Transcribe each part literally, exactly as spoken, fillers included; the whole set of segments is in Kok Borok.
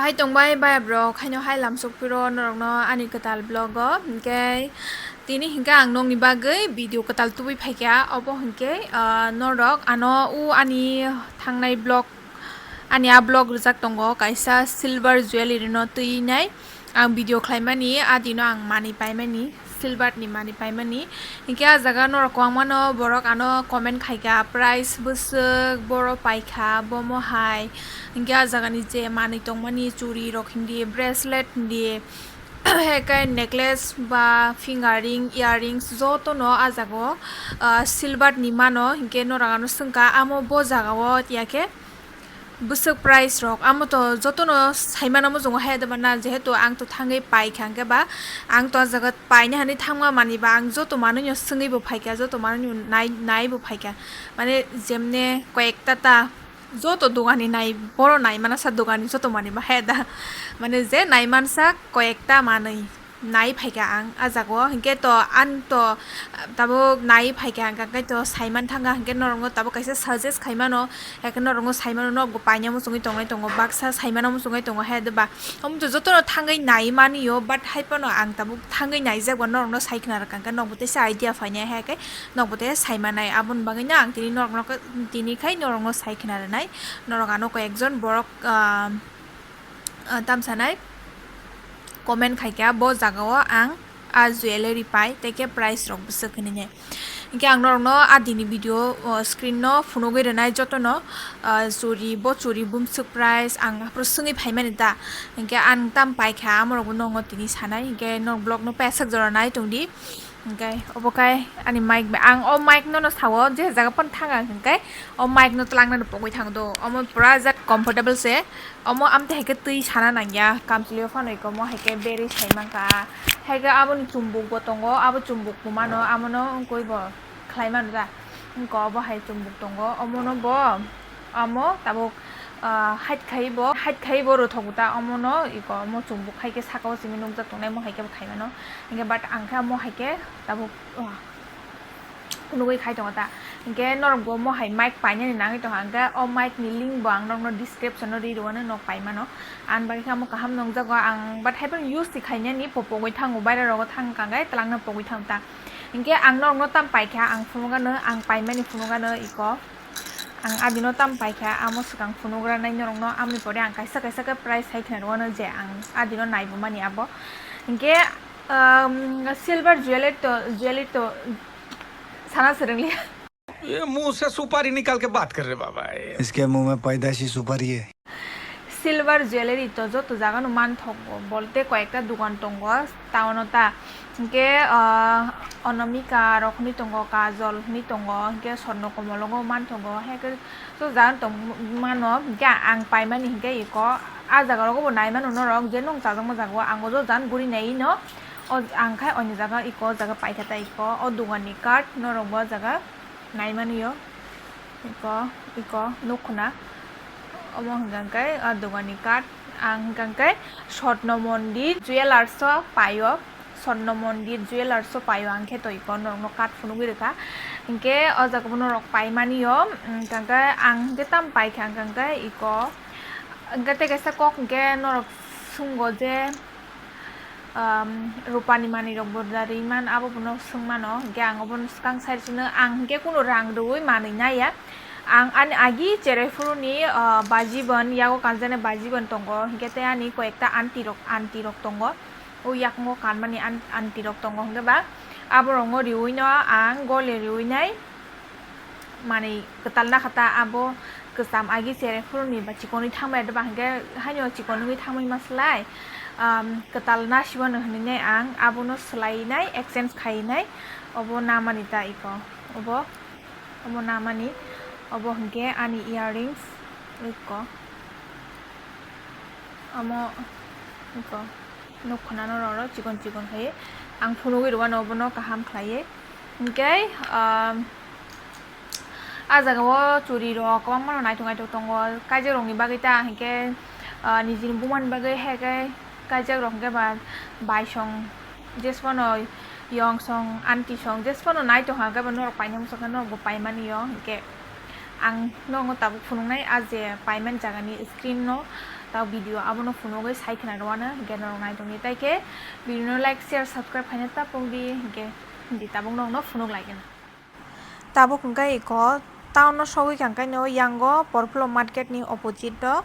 Hai tongbai baya bro, khaino hai lamsok phiro norokno ani kwtal vlog o. Hinkhe tini hinkhe ang nokni bagwi video kwtal tubui phaikha, obo hinkhe, ah, norok ano u ani thangnai vlog, ani a vlog rijak tongo kaisa silver jewelry no twi nai. Ang video khlaimani, adino ang manwi paimani, silver ni manwi paimani. Hinkhe ah jaga norok kwbangmano borok ano comment khaikha, price bwswk, boro paikha, bomo hai. Hinkhe ah jagani je manwi tongmani, churi rok hindi, bracelet hindi, hekai necklace ba finger ring, earrings jotono ah jaga o, ah, silver ni mano. Hinkhe norok ano swngkha, amo bo jaga o tiyakhe bwswk price rok, amo to jotono saimano muchungo hai da bana, jehetu ang to thangwi paikha, hinkhe ba ang to ah jaga paina hani thangma mani ba ang joto manwino swngwi bo phaikha, joto manwino nai, nai bo phaikha, mane jemne koyekta ta joto dogani nai, boro nai mana sa dogani joto mani ba hai da, mane je nai mansa koyekta manwi. Nai phaikha ang ah jaga o, hinkhe to ang to tabuk nai phaikha, hwnkhe to saiman thangkha, hinkhe norokno tabuk kaisa suggest khaimano, haikhe norokno saimano, norokbo paina muchungwi tongnai tongo, baksa saimano muchungwi tongo, hai de ba omo to jotono thangwi nai mani o, but hai phano ang tabuk thangwi naijak ba norokno sai khna rwkha, hwnkhe nokbo teisa idea phainai, haikhe nokbo teisa saimanai, aboni bagwino ang tini norokno, tini khai norokno sai khna rwnai, norok ano koi ekjon borok, ah, ah, tamsanai comment khaikha, bo jaga o ang ah jewelry pai, tei khe price rok bwswk hinwi nai. Hinkhe ang norokno ah dini video, oh, screen no phunugwi rwnai jotono, ah, churi, bo churi bumswk price ang aphuru swngwi phaimani ta. Hinkhe ang tam paikha, amorokbo nokno tini sanai, hinkhe nok vlog no pasak jora nai tongdi. Hinkhe obo khai ani mic bai, ang o mic no no sao, je jaga phano thang ang hinkhe o mic no twlangna no pogwi thang do, omo pura jat comfortable se, omo amte haikhe twi sana nangya, kamchwlwi phano iko omo haikhe berwi sai mankha, haikhe aboni chumbuk bo tongo, abo chumbuk bo mano, amono wngkoi bo khlai mano da, wngkha obo hai chumbuk tongo, omono bo. Amo tabuk, ah, hait khai bo, hait khai bo rwthogo ta, omono iko omo chumbuk hai khe saka o simi nukjak tongnai, omo hai khe bo khai mano. Hinkhe but ang khe omo hai khe tabuk, ah, phunugwi khai tongo ta. Hinkhe norok bo omo hai mic painani nangwi tongkha, hinkhe o mic ni link bo ang norokno description o ri rwano, nok pai mano. Ani bagwi khe omo kaham nukjago ang, but hai phano use se khainani, po pogwi thango, baira rogo thang kha khe twlangno pogwi thang ta. Hinkhe ang norokno tam paikha, ang phunugano, ang paimani phunugano iko. Ang adino tam paikha, amo swkang phunugranai norokno, amoni pore ang kaisa kaisa khe price hai khna rwano je ang adino naibumani abo. Hinkhe, um, silver jewelry to, jewelry to sana swrwngli. ये मुंह से सुपारी निकाल के बात कर रहे बाबा, ये। इसके मुंह में पैदाइशी सुपारी है। Silver jewelry to joto jaga no manthogo, bolte koyekta dogan tongo town o ta, hinkhe, ah, Anamika rok hinwi tongo, Kajol hinwi tongo, hinkhe Swarno Komolo bo manthogo, haikhe joto jaga no tong mano, hinkhe ang paimani hinkhe iko ah jaga rogo bo naimano norok je nwng chajakma jaga o ang o joto jaga no guri naino, o ang khai onyo jaga iko o jaga paikha ta iko o dogan ni card norok bo o jaga. Naimani o iko, iko nukhuna. Omo hwnkha khe ah dogan ni card. Ang hwnkha khe Swarno Mondir Jewellers o paio. Swarno Mondir Jewellers o paio ang khe to iko norokno card phunugwi rwkha. Hinkhe o jaga bo norok paimani o, hwnkha khe ang hwnkhe tamo paikha hwnkha khe iko. Hwnkhe tei kaisa kok hwnkhe norok swngo je, um, rupani manwi rok bo da ri man, abo bono swng mano, hinkhe ang obono swkang side sino ang hinkhe kunu rang rwui manwi naiya. Ang ani agi cherai phuru ni, uh, baji ban, yago kanjaknai baji ban tongo, hinkhe tei ani koyekta aunty rok, aunty rok tongo, o yakungo kanmani an-, aunty rok tongo, hinkhe ba aborokno riui no ang gole riui nai. Manwi kwtal nakha ta, abo kwcham agi cherai phuru ni ba chikonwi thangbai, ba hinkhe haino chikon wngwi thangbai ma slai, um, kwtal nasibo no hinwi nai ang abono swlai nai, exchange khai nai. Obo namani ta iko, obo, obo namani, obo hinkhe ani earrings iko. Omo iko nukhunano roro chikon chikon khe ang phunugwi rwano obono kaham khlaiwi. Hinkhe, um, ah jaga o churi rok kwbangma no naithok naithok tongo, kaijak rokni bagwi ta hinkhe, ah, nijini buma ni bagwi hai khe kaijak rok hinkhe ba baisong jeswk phano yong song, aunty song, jeswk phano nai tongkha, hwnkhe bo norok paina muchungkha, norok bo paimani o, hinkhe ang norokno tabuk phunuknai, ah je paimani jagani screen no Ta video abono phunugwi sai khna rwano, hinkhe norok naitongdi, tai khe video no like, share, subscribe khaina ta pokdi, hinkhe di tabuk norokno phunuk lai gana. Tabuk hwnkhe iko town no sogwi kha, hwnkhe no yango Porphulo market ni opposite o,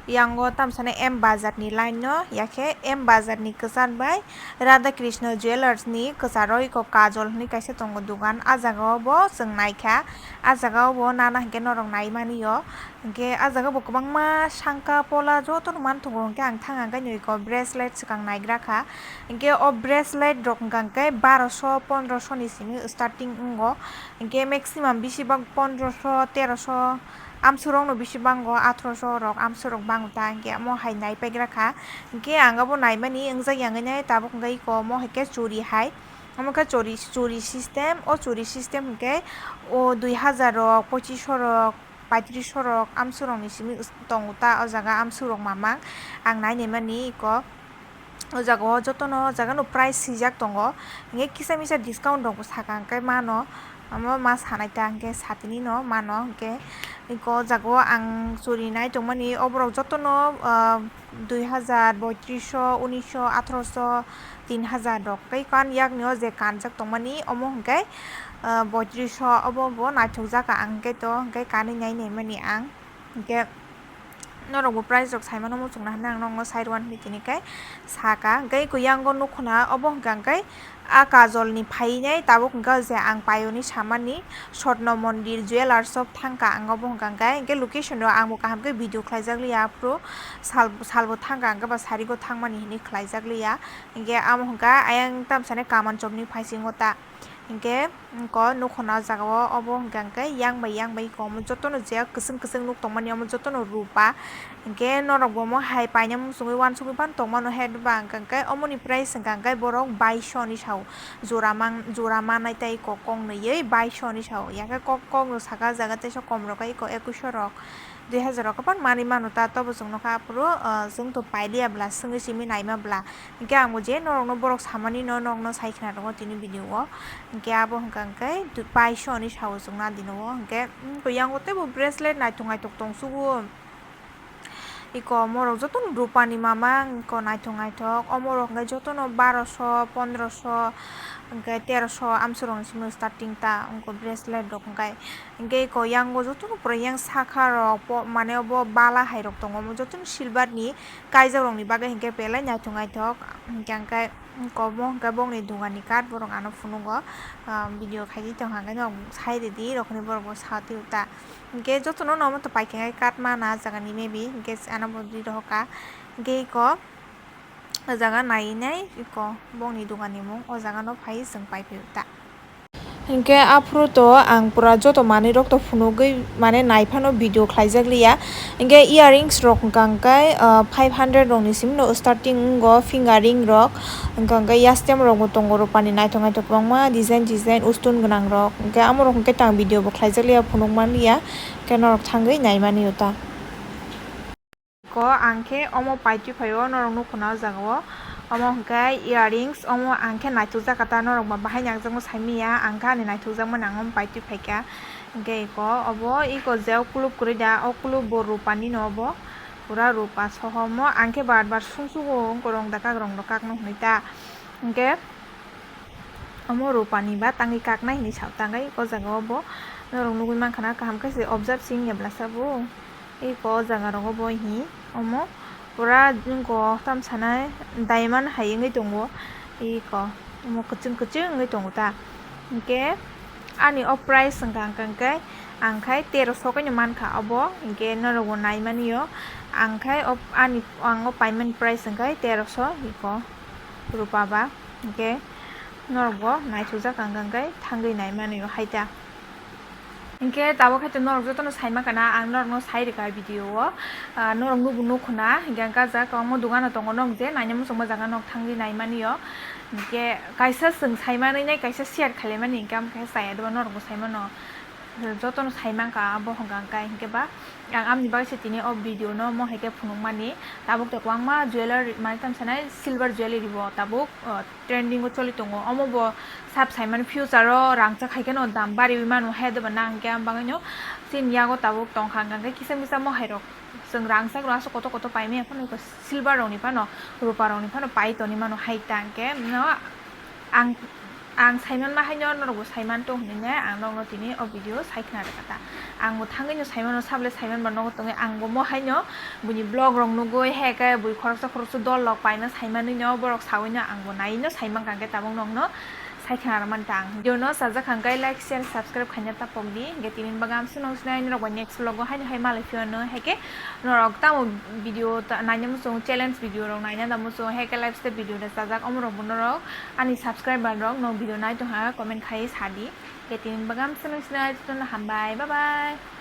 yango tamsani M Bazar ni line no, yakhe M Bazar ni kwchar bai Radha Krishna Jewellers ni kwcharo iko Kajol hinwi kaisa tongo dugan, ah jaga o bo chwng naikha, ah jaga o bo nana hinkhe norok nai mani o. Hinkhe ah jaga bo kwbangma sangka pola jotono manthogo, hinkhe ang thang ang khe nui ko bracelet swkang naigra kha. Hinkhe o bracelet rok hwnkha hinkhe barosho pondrosho ni simi starting wngo. Hinkhe maximum bisi bak pondrosho, terosho, amswrwng no bisi bango, atharoso rok amswrwng bango ta, hinkhe omo hai nai paigra kha. Hinkhe ang abo naimani wngjak yang nai tabuk hwnkhe iko omo hai khe churi hai. Omo khe churi, churi system, o churi system hwnkhe o dui hazar rok, pochisho rok, paitrisho rok amswrwng ni simi tongo ta o jaga amswrwng mamang ang nainai mani iko o jaga o jotono o jaga no price swijak tongo hinkhe kisa misa discount rok bo saka hinkhe mano omo ma sanai ta hinkhe satini no mano hinkhe iko o jaga o ang churi nai tongmani oborok jotono ah, dui hazar, boitrisho, unisho, atharoso, tin hazar rok tei kan yakni o je kanjak tongmani omo hwnkhe ah, boitrisho obo bo naithokjak ang hwnkhe to hwnkhe kanwi nai naimani ang hwnkhe norokbo price rok saimano muchungna hinwi ang nokno side one hinwi tini khe saka hwnkhe eko yango nukhuna obo hwnkha hwnkhe ah kajol ni phainai tabuk hwnkha je ang payoni samani Sotno Mondir Jewellers shop thangkha ang obo hwnkha hwnkhe hwnkhe location o ang bo kaham khe video khlaijak liya aphuru sal salbo thangkha hwnkhe ba sarigo thangmani hinwi khlaijak liya hwnkhe amo hwnkha ayang tamsani kaman chopni phaisingo ta. Hinkhe eko nukhuna o jaga o obo hwnkha hwnkhe yang bai yang bai eko omo jotono je kwchwng kwchwng nuk tongmani omo jotono rupa. Hinkhe norok bo omo hai paina muchungwi uansugwi phano tongmano he ba hwnkha hwnkhe omoni price hwnkha hwnkhe borok baisho hinwi sao. Jora man jora manai tei eko kok nwiwi baisho hinwi sao. Yakhe kok kok no saka o jaga teisa kom rok eko ekusho rok. Dui hazar rok kwbang manwi mano ta tobo chwng nukha aphuru chwng to pailiya bwla swngwi simi naima bwla hinkhe ang bo je norokno borok samani no norokno sai khna tongo tini video o hinkhe abo hwnkha hwnkhe baisho hinwi sao chwng na dino o hinkhe tei yango teibo bracelet naithok naithok tongsugo eko omorok jotono rupani mamang eko naithok naithok omorok hwnkhe jotono barosho pondrosho hwnkhe terosho amswrwng simi starting ta wngkha bracelet rok hwnkhe. Hinkhe eko yango jotono pura yang saka rok mane obo bala hai rok tongo omo jotono silver ni kaijak rok ni bagwi hinkhe belai naithok naithok hinkhe hwnkhe omo hinkhe bongni dugan ni card borok ano phunugo video khaidi tongkha hwnkhe sai rwdi rok hinwi borok bo sa twibo ta hinkhe jotono no omo to paikha khe card mana ah jaga ni maybe hinkhe ano bo rwi rohor kha hinkhe eko. O jaga nai nai eko bongni dogan ni mung o jaga no phai chwng pai phai ta. Hinkhe aphuru to ang pura joto manwi rok to phunugwi mane nai phano video khlaijak liya. Hinkhe earrings rok hwnkha hwnkhe five hundred rok ni simi no starting wngo finger ring rok hwnkha hwnkhe yastem rok bo tongo rupani naithok naithok kwbangma design design ustun gwnang rok hinkhe amo rok hinkhe to ang video bo khlaijak liya phunuk man liya hinkhe norok thangwi nai mani o ta. Ko ang khe omo paitwi phaio norok nukho na o jaga o omo hwnkhe earrings omo ang khe naithokjak kha ta norok ba bahai nangjakma saimanya ang khe ani naithokjakmani ang omo paitwi phaikha hwnkhe eko obo eko je o kulub kwrwi da o kulub bo rupani no obo pura rupa soho omo ang khe bar bar sung sugo wngkha rong da kak rong da kak no hwnwi ta hwnkhe. Omo rupani ba tangwi kaknai hinwi sa tangwi o jaga o bo norok nugwi mankha na kaham khe se observe se wngya bwlasa bo tei o jaga rogo bo hi omo pura wngkha tam sanai diamond hai wngwi tongo eko omo kwchwng kwchwng wngwi tongo ta hinkhe ani o price wngkha hwnkhe ang khai terosho khe no mankha obo hinkhe norok bo nai mani o ang khai ani ang o paimani price wngkha terosho eko. Rupa ba hinkhe norok bo naithokjak ang khe thangwi nai mani o hai ta. Hinkhe tabuk hai to norok jotono sai mankha na ang norokno sai rwkha video o norok nubo nukho na hinkhe ang kajak kwbangma dogano tongo nok je naina muchungma jaga nok thangwi nai mani o hinkhe kaisa chwng sai manwi nai kaisa share khlai mani hinkhe amo khe chaya doba norok bo sai mano. Jotono sai mankha abo hwnkha hwnkhe hinkhe ba ang amni bagwi se tini o video no omo hai khe phunukmani tabuk tei kwbangma jewellery mane tamo sanai silver jewellery bo tabuk trending o choli tongo omo bo sab saimani future o rangchak hai kheno dam bariwi mano hai doba na hinkhe ang bagwino chini yago tabuk tongkha hwnkha hwnkhe kisa misa mohai rok Chwng rang sak rok aswk kotor kotor pai maya phano, silver rok ni phano, rupa rok ni phano pai toni mano hai ta hwnkhe no ang, ang saiman ma haino norok bo saiman tong hinwi nai ang nokno tini o video sai khna rwkha ta. Ang bo thangwi no saimano, sable saiman ba nogo tongwi ang bo mo haino buini vlog rok nugwi hai khe bui khoroksa khoroksa dol rok paina saimanwi no borok sawi no ang bo nai no saiman kha hwnkhe tabuk nokno sai khna rwmani ta ang. Video no sajak hwnkhe like, share, subscribe khaina ta pok di. Hwnkhe tini bagam swnong swnai norok bai next vlog o haino hai malai phiyano hai khe norok tamo video ta naina muchung, challenge video rok naina da muchung, hai khe lifestyle video da sajak omo rok bo norok ani subscriber rok no video nai tong ha comment khai sa di. Hwnkhe tini bagam swnong swnai jotono hambai, bye bye.